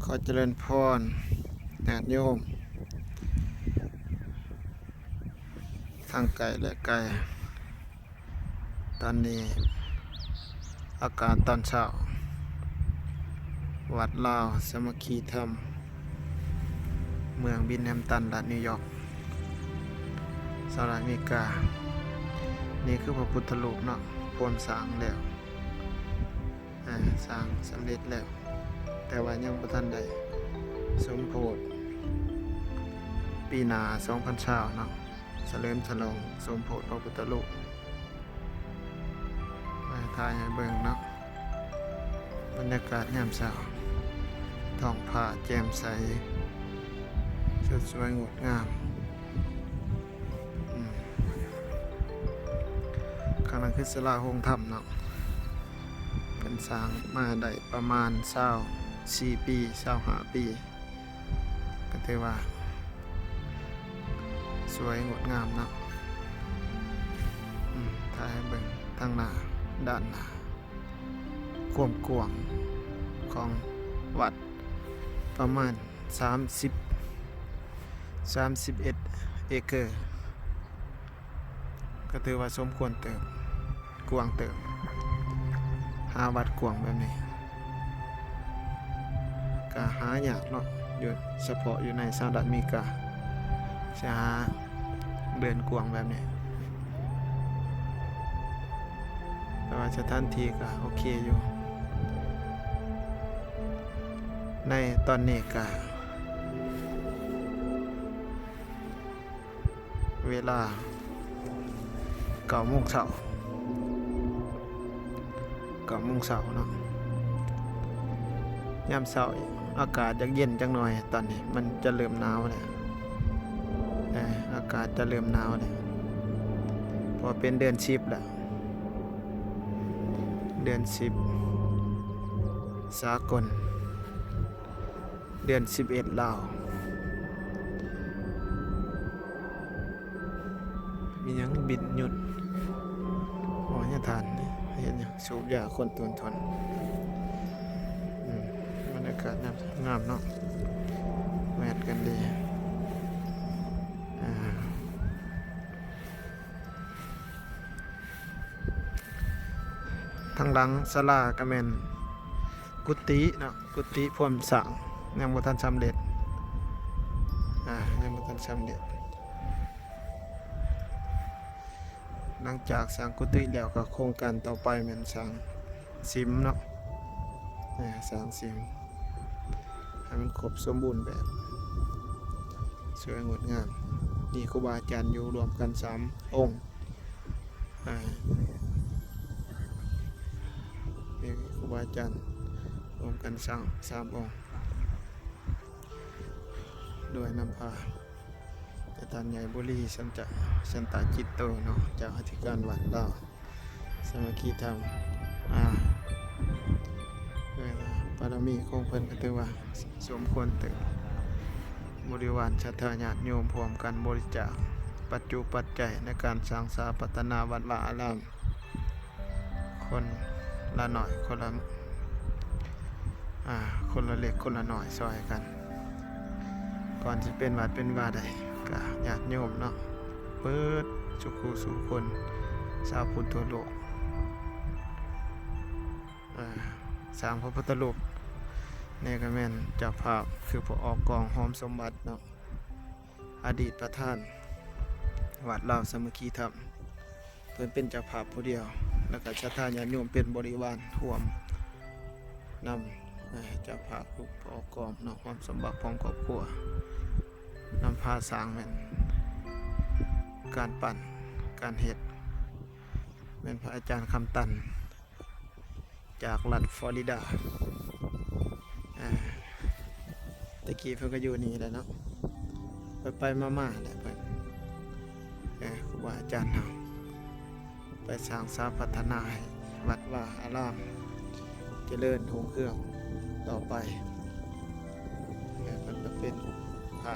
ຂໍຈະເລີນພອນຍາດໂຍມ ທັງໃກ້ ແລະ ໄກ. ຕອນນີ້ອາກາດຕອນເຊົ້າ ວັດລາວສາມັກຄີທຳ ເມືອງບິນແຮມຕັນ ລັດນິວຢອກ ສະຫະລັດອາເມລິກາ. ນີ້ຄືພະພຸດທະຮູບເນາະ ພວມສ້າງແລ້ວ ອາ ສ້າງສຳເລັດແລ້ວ ແຕ່ວ່າຍັງບໍ່ທັນໄດ້ສົມໂພດ. ປີໜ້າ ສອງພັນຊາວເນາະ ສະເຫຼີມສະຫຼອງສົມໂພດພະພຸດທະຮູບ. ມາຖ່າຍໃຫ້ເບິ່ງເນາະ ບັນຍາກາດຍາມເຊົ້າ ທ້ອງຟ້າແຈ່ມໃສ ສົດສວຍງົດງາມ. ອືມ ຂ້າງນັ້ນຄືສາລາໂຮງທຳເນາະ ເພິ່ນສ້າງມາໄດ້ປະມານຊາວສີ່ປີ ຊາວຫ້າປີ ກໍຖືວ່າສວຍງົດງາມເນາະ. ອືມ ຖ່າຍໃຫ້ເບິ່ງທາງໜ້າ ດ້ານໜ້າ ຄວາມກວ້າງຂອງວັດປະມານສາມສິບ ສາມສິບເອັດເອເກີ ກໍຖືວ່າສົມຄວນເຕີບ ກວ້າງເຕີບ. ຫາວັດກວ້າງແບບນີ້ກໍຫາຍາກເນາະ ຢູ່ ສະເພາະຢູ່ໃນສະຫະລັດອາເມລິກາ ຊິຫາເດີ່ນກວ້າງແບບນີ້. ແຕ່ວ່າສະຖານທີ່ກໍໂອເຄຢູ່. ໃນຕອນນີ້ກໍເວລາເກົ້າໂມງເຊົ້າ ເກົ້າໂມງເຊົ້າເນາະ. ຍາມເຊົ້າອາກາດຢາກເຢັນຈັກໜ່ອຍ ຕອນນີ້ມັນຈະເລີ່ມໜາວແລ້ວ ເອີ ອາກາດຈະເລີ່ມໜາວແລ້ວ ເພາະເປັນເດືອນສິບແລ້ວ ເດືອນສິບສາກົນ ເດືອນສິບເອັດລາວ. ມີຫຍັງບິນຢຸດ ອໍ ຍາທ່ານ ເຮັດຫຍັງ ສູບຢາຄົນຕຸນທົນ. ອືມ ບັນຍາກາດງາມ ງາມເນາະ ແມັດກັນດີ. ອ່າ ທາງຫຼັງສາລາກໍແມ່ນກຸຕິເນາະ ກຸຕິພວມສ້າງ ຍັງບໍ່ທັນສຳເລັດ ອາ ຍັງບໍ່ທັນສຳເລັດ. ຫຼັງຈາກສ້າງກຸຕິແລ້ວ ກໍໂຄງການຕໍ່ໄປແມ່ນສ້າງສິມເນາະ ອາ ສ້າງສິມໃຫ້ມັນຄົບສົມບູນແບບ ສວຍງົດງາມ. ມີຄູບາອາຈານຢູ່ລວມກັນສາມອົງ ອາ ມີຄູບາອາຈານລວມກັນສ້າງສາມອົງ ໂດຍນຳພາ ແຕ່ທ່ານໃຫຍ່ບຸລີ ສັນຈະ ສັນຕະຈິດໂຕເນາະ ເຈົ້າອະທິການວັດລາວສາມັກຄີທຳ. ອາ ເອີ ບາລະມີຂອງເພິ່ນກໍຖືວ່າສົມຄວນເຕີບ ບໍລິວານສັດທາຍາດໂຍມຮ່ວມກັນບໍລິຈາກປັດຈຸປັດໄຈໃນການສ້າງສາພັດທະນາວັດວາອາລາມ ຄົນລະໜ້ອຍ ຄົນລະ ອາ ຄົນລະເລັກຄົນລະໜ້ອຍຊ່ອຍກັນ ກ່ອນຊິເປັນວັດເປັນວາໄດ້ ກະຍາດໂຍມເນາະ ເບິດສູ່ຄູ່ສູ່ຄົນ ຊາວພຸດທົ່ວໂລກ. ອາ ສ້າງພະພຸດທະຮູບນີ້ກໍແມ່ນເຈົ້າພາບ ຄືພໍ່ອອກກອງ ຫອມສົມບັດເນາະ ອະດີດປະທານວັດລາວສາມັກຄີທຳ ເພິ່ນເປັນເຈົ້າພາບຜູ້ດຽວ ແລ້ວກໍສັດທາຍາດໂຍມເປັນບໍລິວານຮ່ວມນຳ. ເຈົ້າພາບຄືພໍ່ອອກກອງເນາະ ຫອມສົມບັດ ພ້ອມຄອບຄົວ ນຳພາສ້າງແມ່ນການປັ້ນ ການເຮັດ ແມ່ນພະອາຈານຄຳຕັນ ຈາກລັດຟລໍຣິດາ. ອາ ແຕ່ກີ້ເພິ່ນກໍຢູ່ນີ້ແຫຼະເນາະ ໄປໆມາໆແຫຼະເພິ່ນ ເອີ ຄູບາອາຈານເຮົາໄປສ້າງສາພັດທະນາໃຫ້ວັດວາອາລາມຈະເລີນຮຸ່ງເຮືອງຕໍ່ໄປ. ເອີ ເພິ່ນກໍເປັນພະ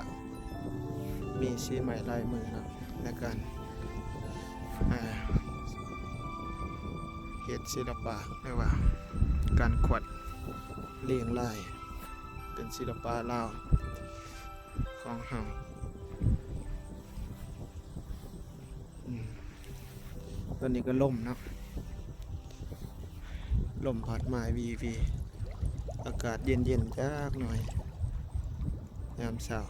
ມີສີໄມ້ລາຍມືເນາະ ໃນການ ເຮັດສິລະປະ ຫຼືວ່າການຂວັດລຽງລາຍ ປັນສິລະປະລາວຂອງເຮົາ. ອືມ ຕອນນີ້ກໍລົມເນາະ ລົມພັດມາວີໆ ອາກາດເຢັນໆ ຈັກໜ້ອຍ ຍາມເຊົ້າ.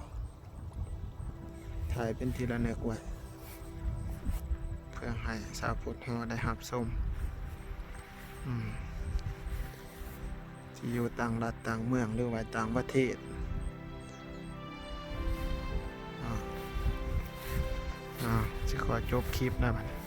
ຖ່າຍເປັນທີ່ລະນຶກໄວ້ ເພື່ອໃຫ້ຊາວພຸດເຮົາໄດ້ຮັບຊົມ ອືມ ທີ່ຢູ່ຕ່າງລັດຕ່າງເມືອງ ຫຼືວ່າຕ່າງປະເທດ. ອາ ອາ ຊິຂໍຈົບຄລິບແລ້ວບັດນີ້.